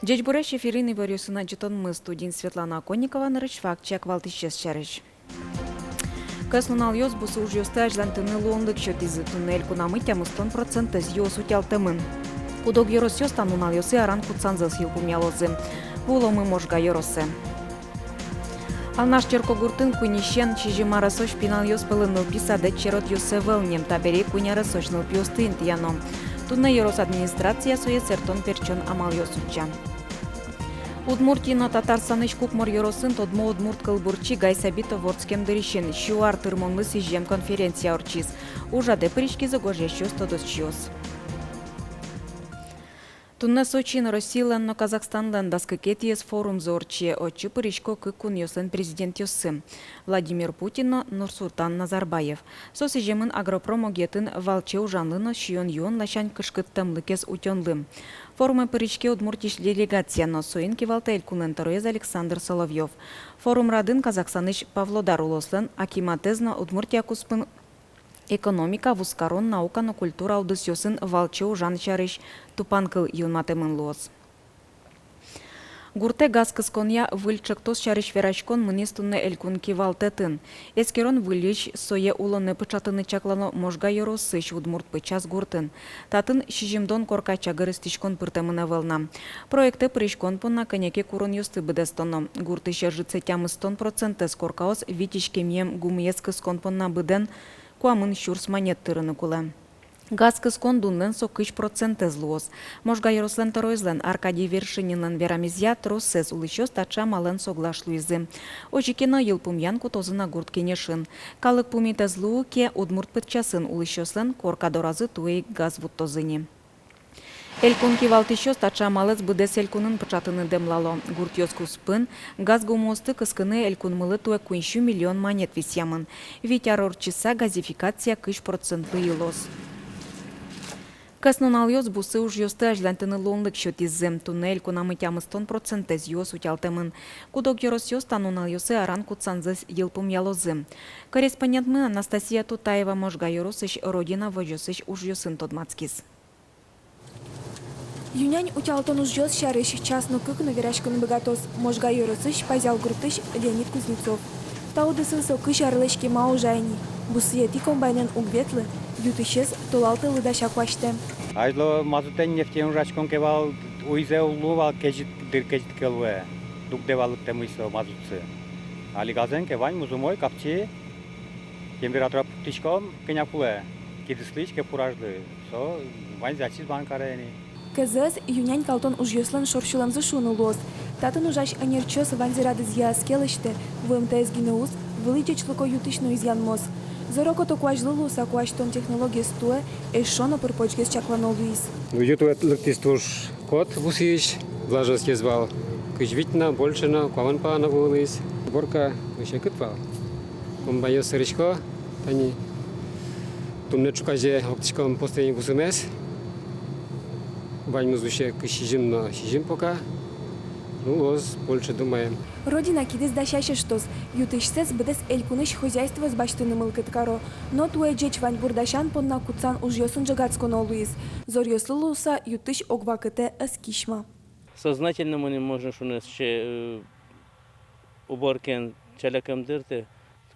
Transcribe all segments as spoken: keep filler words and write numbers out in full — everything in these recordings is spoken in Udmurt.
Ӟечбуресь! Эфирын иворъёсын ӝытонмы, студиын Светлана Оконникова. Нырысь вакчияк валтӥсез сярысь. Кӧснуналъёс бусы ужъёсты азьлантыны луонлык сётӥзы. Туннэ элькунамы тямыстон процентэз юос утялтэмын. Куд-ог ёросъёс та нуналъёсы аран кутсанзэс йылпумъялозы. Вуыломы Можга ёросэ. Алнаш черкогуртын куиньысен сизьым аресозь пиналъёс пӧлын нылпи садэ черодъёс ӧвӧл ни. Табере куинь аресозь нылпиосты интыяно. Туннэ ёрос администрация сое сэртон-пертчон амалъёс утча. Удмуртиын но Татарстанысь Кукмор ёросын тодмо удмурт кылбурчи Гай Сабитов вордскем дырысен сю ар тырмонлы сӥзем конференция ортчиз. Ужрадэ пыриськизы гожъясьёс, тодосчиос. Туннэ Сочиын Россилэн но Казахстанлэн дас кыкетӥез форумзы ортче. Отчы пырисько кык кунъёслэн президентъёссы Владимир Путин но Нурсултан Назарбаев. Со сӥземын агропром огъетын валче ужанлы но сиён-юон ласянь кышкыттэмлыкез утёнлы. Форуме пыриське Удмуртиысь делегация но, соин кивалтэ элькунлэн тӧроез Александр Соловьёв. Форум радын Казахстанысь Павлодар улослэн акиматэз но Удмуртия куспын экономика, вузкарон, наука но культура удысъёсын валче ужан сярысь тупанкыл юнматэмын луоз. Гуртэ газ кысконъя выль ӵектос сярысь вераськон мынӥз туннэ элькун кивалтэтын. Эскерон выльысь сое улонэ пыӵатыны чаклано Можга ёросысь Удмурт Пычас гуртын. Татын сизьымдон корка чагыр эстӥськон пыртэмын ӧвӧл на. Проектэ пыриськон понна кӧня ке куронъёсты быдэстоно. Гуртысь ӧжытсэ тямыстон процентэз коркаос вить иськемъем гумыез кыскон понна быдэн куамын сюрс манет тырыны кулэ. Газ кыскон дунлэн со кызь процентэз луоз. Можга ёрослэн тӧроезлэн Аркадий Вершининлэн верамезъя, тросэз улӥсьёс таӵе амалэн соглаш луизы. Озьы ке но, йылпумъян кутозы на гурт кенешын. Калык пумит ӧз луы ке, Удмурт Пычасын улӥсьёслэн корка доразы туэ ик газ вуттозы ни. Элькун кивалтӥсьёс таӵе амалэз быдэс элькунын пыӵатыны дэмлало. Гуртъёс куспын газ гумыосты кыскыны элькунмылы туэ куинь сю миллион манет висъямын. Вить ар ортчыса газификация кызь процентлы йылоз. Кӧснуналъёс бусы ужъёсты азьлантыны луонлык сётӥзы. Туннэ элькунамы тямыстон процентэз юос утялтэмын. Куд-ог ёросъёс та нуналъёсы аран кутсанзэс йылпумъялозы. Корреспондентмы Анастасия Тутаева Можга ёросысь «Родина» возёсысь ужъёсын тодматскиз. Ю-нянь утялтон ужъёс сярысь час но кык но вераськыны быгатоз Можга ёросысь Пазял гуртысь Леонид Кузнецов. Та удысын со кызь арлэсь кема ужа ини. Бусыетӥ комбайнэн уг ветлы, ю-тысез толалтэлы дася куасьтэ. Азьло мазутэн, нефтеен ужаськом ке вал, уйзэ уг лу вал, кезьыт дыр, кезьыт ке луэ, дугдэ вал лыктэмысь со мазутсы. Али газэн ке, ваньмыз умой, капчи. Температура пуктӥськом, кӧня кулэ, кидыслэсь ке пуражлы, со ваньзэ ачиз ван каре ини. КЗС ю-нянь калтон ужъёслэн шорсюлэмзы шуыны луоз. Татын ужась ӧнерчиос ваньзэ радызъя ӧз ке лэсьтэ, вуымтэез гинэ уз, вылӥ ӟечлыко ю-тысь но изъянмоз. Зоро-кото куазьлы луыса куасьтон технологиез туэ эшшо но пыр-почгес чаклано луиз. Ю туэ лыктӥз туж кот бусыысь, влажностез вал кызь вить но, больше но, куамын пала но вуылӥз. Уборка вообще кыт вал. Комбайнъёс сӧрисько, тани туннэ ӵуказе октӥськом последний бусымес. Ваньмыз вообще кызь сизьым но сизьым пока. Ну, луоз больше, думаем. «Родина» кидыс дасясь эштос. Ю-тысьсэс быдэс элькунысь хозяйствоос басьтыны мылкыд каро. Но туэ ӟеч ваньбур дасян понна кутсан ужъёсын ӝегатсконо луиз. Зоръёслы луыса ю-тысь ог вакытэ ӧз кисьма. Сознательно мынэ, можно шуыны, сыӵе, э, уборкаен ӵаляк ӧм дыртэ.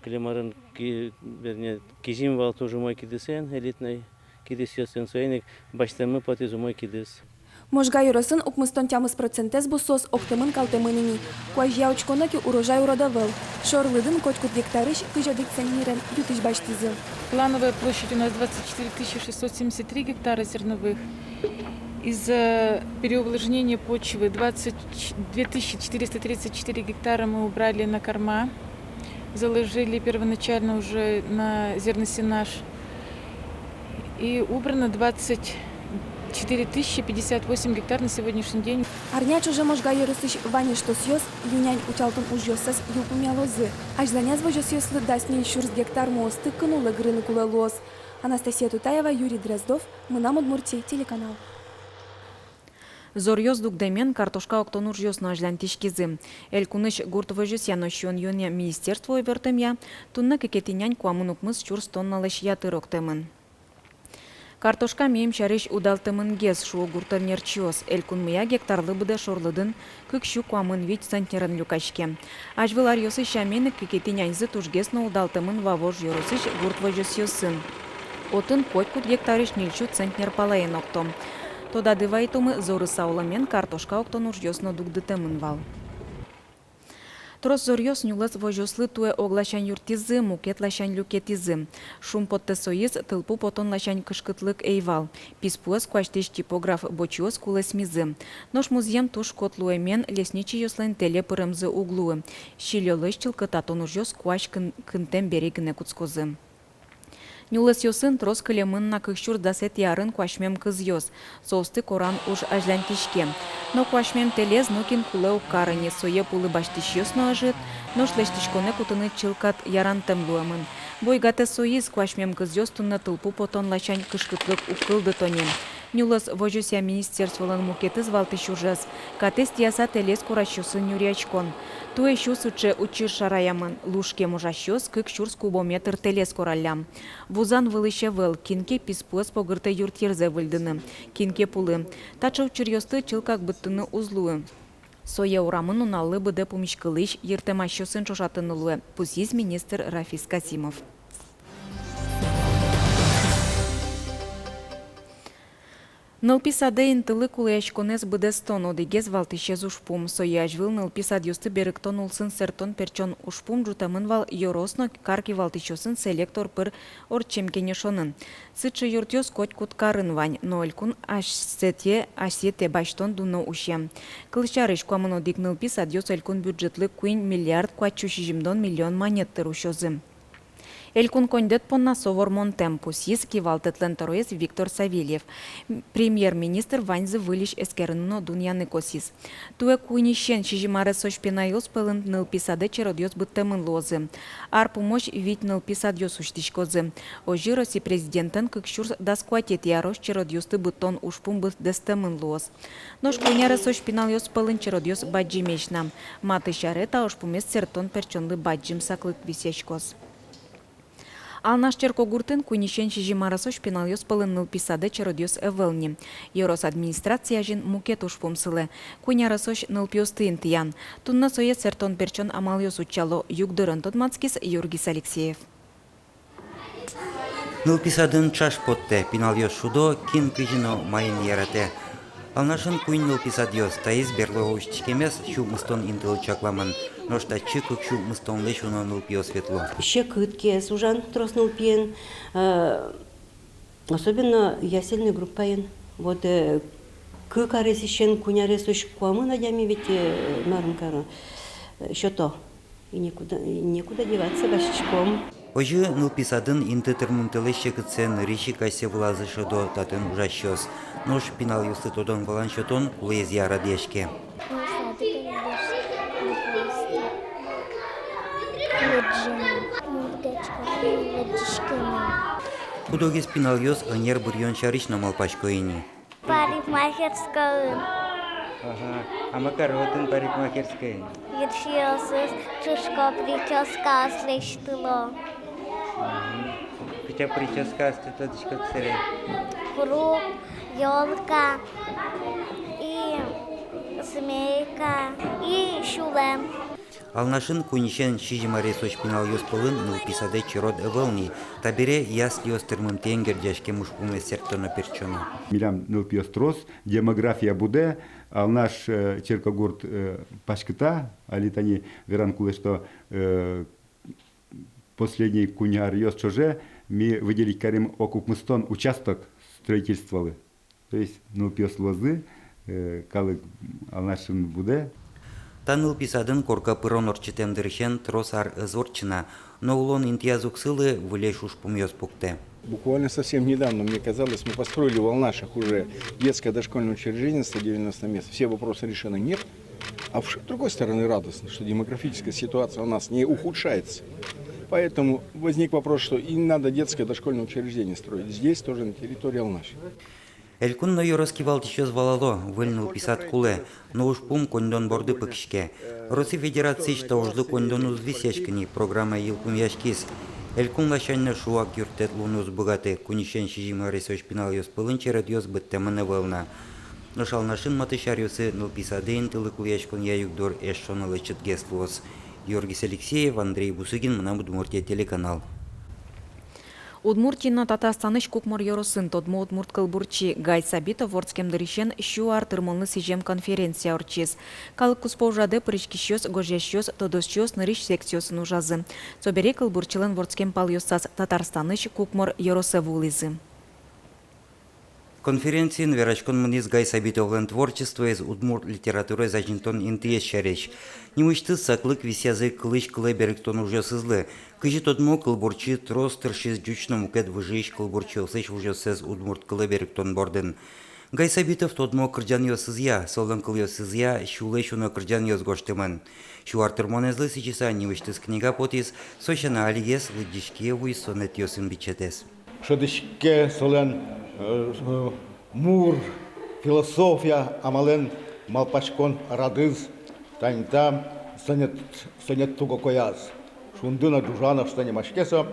Кылем арын ки-, вернее, кизим вал туж умой кидысэн, элитной кидысъёсын, соин ик басьтэммы потӥз умой кидыс. Можга ёросын укмыстон тямыс процентэз бусыос октэмын-калтэмын ини. Куазья учконо ке, урожай урод ӧвӧл. Шор лыдын котькуд гектарысь кызь одӥг центнерен ю-тысь басьтӥзы. Плановая площадь у нас двадцать четыре тысячи шестьсот семьдесят три гектара зерновых. Из-за переувлажнения почвы двадцать, две тысячи четыреста тридцать четыре гектара мы убрали на корма. Заложили первоначально уже на зерносенаж. И убрано двадцать четыре тысячи пятьдесят восемь гектар на сегодняшний день. Арня ӵоже Можга ёросысь вань эштосъёс ю-нянь утялтон ужъёссэс йылпумъялозы. Азьланяз возёсъёслы дас ньыль сюрс гектар муосты кынулэ гырыны кулэ луоз. Анастасия Тутаева, Юрий Дроздов, «Мынам Удмуртие» телеканал. Зоръёс дугдэмен картошка октон ужъёс но азьлантӥськизы. Элькунысь гурт возёсъя но сиён-юонъя министерство ивортэмъя, туннэ кыкетӥ нянь куамын укмыс сюрс тонналэсь ятыр октэмын. Картошка мием сярысь удалтэмынгес, шуо гурт ӧнерчиос. Элькунмыя гектарлы быдэ шорлыдын кык сю куамын вить центнерен люкаське. Азьвыл аръёсы сямен ик, кыкетӥ няньзы тужгес но удалтэмын Вавож ёросысь гурт возёсъёсын. Отын котькуд гектарысь ньыль сю центнер палаен окто. Тодады вайытомы, зорыса улэмен картошка октон ужъёс но дугдытэмын вал. Трос зоръёс нюлэс возёслы туэ ог ласянь юрттӥзы, мукет ласянь люкетӥзы. Шумпоттэ соиз тылпу потон ласянь кышкытлык ӧй вал. Писпуэз куасьтӥсь типограф бочиос кулэсмизы. Нош музъем туж кот луэмен, лесничийёслэн тэле пыремзы уг луы. Сильёлэсь чылкытатон ужъёс куазь кын-, кынтэм бере гинэ кутскозы. Нюлэсъёсын трос кылемын на кык сюрс дасэтӥ арын куасьмем кызъёс. Соосты коран уж азьланьтӥське. Но куасьмем тэлез нокин кулэ уг кары ни, сое пулы басьтӥсьёс но ӧжыт, нош лэсьтӥськонэ кутыны чылкак ярантэм луэмын. Буйгатэ соиз, куасьмем кызъёс туннэ тылпу потон ласянь кышкытлык уг кылдыто ни. Нюлэс возёсъя министерстволэн мукетыз валтӥсь ужез — катэз тӥяса тэлез корасьёсын нюръяськон. Туэ сю сыӵе учыр шараямын, лушкем ужасьёс кык сюрс кубометр тэлез кораллям. Вузан вылысь ӧвӧл, кин ке писпуэз погыртэ юртъерзэ выльдыны, кин ке пулы. Таӵе учыръёсты чылкак быдтыны уз луы. Сое урамын нуналлы быдэ пумиськылӥсь, йыртэмасьёсын ӵошатыны луэ, пусйиз министр Рафис Касимов. Нылпи садэ интылы кулэяськонэз быдэстон — одӥгез валтӥсез ужпум. Сое азьвыл нылпи садъёсты берыктон улсын сэрттон-пертчон ужпум ӝутэмын вал ёрос но кар кивалтӥсьёсын селектор пыр ортчем кенешонын. Сыӵе юртъёс котькуд карын вань, но элькун асьсэтэ, асьсэтэ басьтон дуно усе. Кылсярысь, куамын одӥг нылпи садъёс элькун бюджетлы куинь миллиард куать сю сизьымдон миллион манет тыр усёзы. Элькун коньдэт понна со вормонтэм, пусйиз кивалтэтлэн тӧроез Виктор Савельев. Премьер-министр ваньзэ выльысь эскерыны но дунъяны косӥз. Туэ куиньысен сизьым аресозь пиналъёс пӧлын нылпи садэ черодъёс быдтэмын луозы. Ар пумозь вить нылпи садъёс усьтӥськозы. Озьы Россия Президентэн кык сюрс дас куатетӥ арозь черодъёсты быдтон ужпум быдэстэмын луоз. Нош куинь аресозь пиналъёс пӧлын черодъёс бадӟымесь на. Матысь аре та ужпумез сэрттон-пертчонлы бадӟым саклык висъяськоз. Алнаш черкогуртын куиньысен сизьым аресозь пиналъёс пӧлын нылпи садэ черодъёс ӧвӧл ни. Ёрос администрация азьын мукет ужпум сылэ: куинь аресозь нылпиосты интыян. Туннэ сое сэрттон-пертчон амалъёс утчало. Югдурен тодматскиз Юргис Алексеев. Нылпи садын ӵаш поттэ, пиналъёс шудо, кин кызьы но маин яратэ. Алнашын куинь нылпи садъёс, таиз берло усьтӥськемез сю укмыстон интылы чакламын. Нош татчы кык сю укмыстонлэсь уно нылпиос ветло. Секыт кес ужан трос нылпиен, э, особенно ясельной группаен. Вот, э, кык аресысен куинь аресозь куамын адями ведь, э, марым каро, э, сёто. И некуда, и некуда деваться, басьтӥськом. Озьы нылпи садын инты тырмымтэлэсь секытсэ нырысь ик асьсэ вылазы шӧдо татын ужасьёс. Нош пиналъёслы тодон-валан сётон кулэезъя радъяське. Кудогез пиналъёс ӧнер быръён сярысь но малпасько ини. Парикмахерскойын. Ага. А ма каро отын парикмахерскойын? Йырсиосыз чышко, причёскаос лэсьтыло. Мгм. Кыӵе причёскаосты тодӥськод сыре? Круг, ёлка и змейка и сюлэм. Алнашын куиньысен сизьым аресозь пиналъёс пӧлын нылпи садэ черод ӧвӧл ни. Табере яслиос тырмымтэен герӟаськем ужпумез сэрттоно-пертчоно. Милям нылпиос трос, демография будэ, Алнаш, э, черкогурт, э, паськыта, али тани веран кулэ, что, э, последний куинь аръёс ӵоже ми выделить карим ог укмыстон участок строительстволы. То есть, ну, нылпиос луозы, э, калык Алнашын будэ. Та нылпи садын корка пырон ортчытэм дырысен трос ар ӧз ортчы на, но улон интыяз уг сылы, выльысь ужпумъёс пуктэ. Буквально совсем недавно мне казалось, мы построили в Алнашах уже детское дошкольное учреждение, сто девяносто мест. Все вопросы решены. Нет. А с другой стороны радостно, что демографическая ситуация у нас не ухудшается. Поэтому возник вопрос, что и надо детское дошкольное учреждение строить здесь, тоже на территории Алнаши. Элькун но ёрос кивалтӥсьёс валало: выль нылпи сад кулэ, но ужпум коньдон борды пыкиське. Россия Федерациысь та ужлы коньдон уз висъяськы ни, программа йылпумъяськиз. Элькун ласянь но шуак юрттэт луыны уз быгаты. Куиньысен сизьым аресозь пиналъёс пӧлын чередъёс быдтэмын ӧвӧл на. Нош Алнашын матысь аръёсы нылпи садэ интылы кулэяськонъя югдур эшшо но лэчытгес луоз. Георгий Алексеев, Андрей Бусыгин, «Мынам Удмуртие» телеканал. Удмуртиын но Татарстанысь Кукмор ёросын тодмо удмурт кылбурчи Гай Сабитов вордскем дырысен сю ар тырмонлы сӥзем конференция ортчиз. Калык куспо ужрадэ пыриськисьёс, гожъясьёс, тодосчиос нырысь секциосын ужазы. Собере кылбурчилэн вордскем палъёсаз Татарстанысь Кукмор ёросэ вуылӥзы. Конференциын вераськон мынӥз Гай Сабитовлэн творчествоез, удмурт литератураез азинтон интыез сярысь. Нимысьтыз саклык висъязы кылысь кылэ берыктон ужъёсызлы. Кызьы тодмо, кылбурчи трос тыршиз ӟуч но мукет выжыысь кылбурчиослэсь ужъёссэс удмурт кылэ берыктон бордын. Гай Сабитов тодмо кырӟанъёсызъя, солэн кылъёсызъя сюлэсь уно кырӟанъёс гожтэмын. Сю ар тырмонэзлы сӥзьыса нимысьтыз книга потӥз, со сяна алигес лыдӟиське вуиз сонетъёсын бичетэз. Шӧдӥське солэн, э, э, мур философия, амалэн малпаськон радыз, тани та сонет, сонет тугокояз. «Шунды но ӝужан» шуыса нимаське со,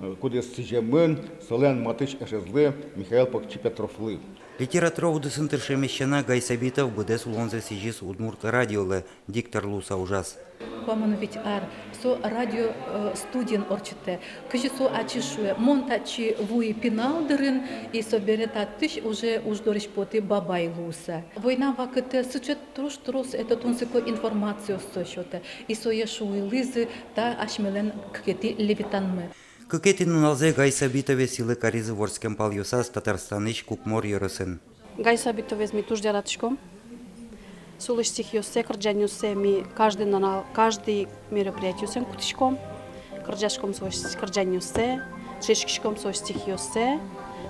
э, кудӥз сӥземын солэн матысь эшезлы Михаил Покчи Петровлы. Литература удысын тыршемез сяна Гай Сабитов быдэс улонзэ сӥзиз удмурт радиолы, диктор луыса ужаз. Куамын вить ар со радио, э, студиын ортчытэ. Кызьы со ачиз шуэ: «Мон татчы вуи пинал дырын, и собере татысь уже уж дорысь потӥ бабай луыса». Война вакытэ сыӵе трос-трос, это, тунсыко информациос со сётэ. И сое шуылӥзы та асьмелэн кыкетӥ «Левитанмы». Кыкетӥ нуналзэ Гай Сабитовез сӥлы каризы вордскем палъёсаз Татарстанысь Кукмор ёросын. Гай Сабитовез ми туж яратӥськом. Солэсь стихъёссэ, кырӟанъёссэ ми каждый нунал, каждый мероприятиосын кутӥськом. Кырӟаськом солэсь кырӟанъёссэ, дышетскиськом солэсь стихъёссэ,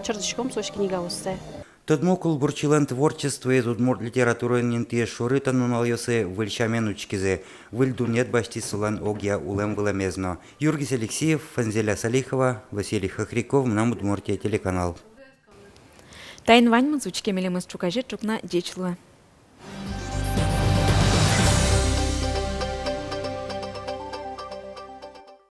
чырдӥськом солэсь книгаоссэ. Тодмо кылбурчилэн творчествоез удмурт литератураын интыез шоры та нуналъёсы выль сямен учкизы, выль дунъет басьтӥз солэн огъя улэм-вылэмез но. Юргис Алексеев, Фанзиля Салихова, Василий Хохряков, «Мынам Удмуртие» телеканал. Таин ваньмыз. Учке милемыз ӵуказе ӵукна. Ӟеч луэ.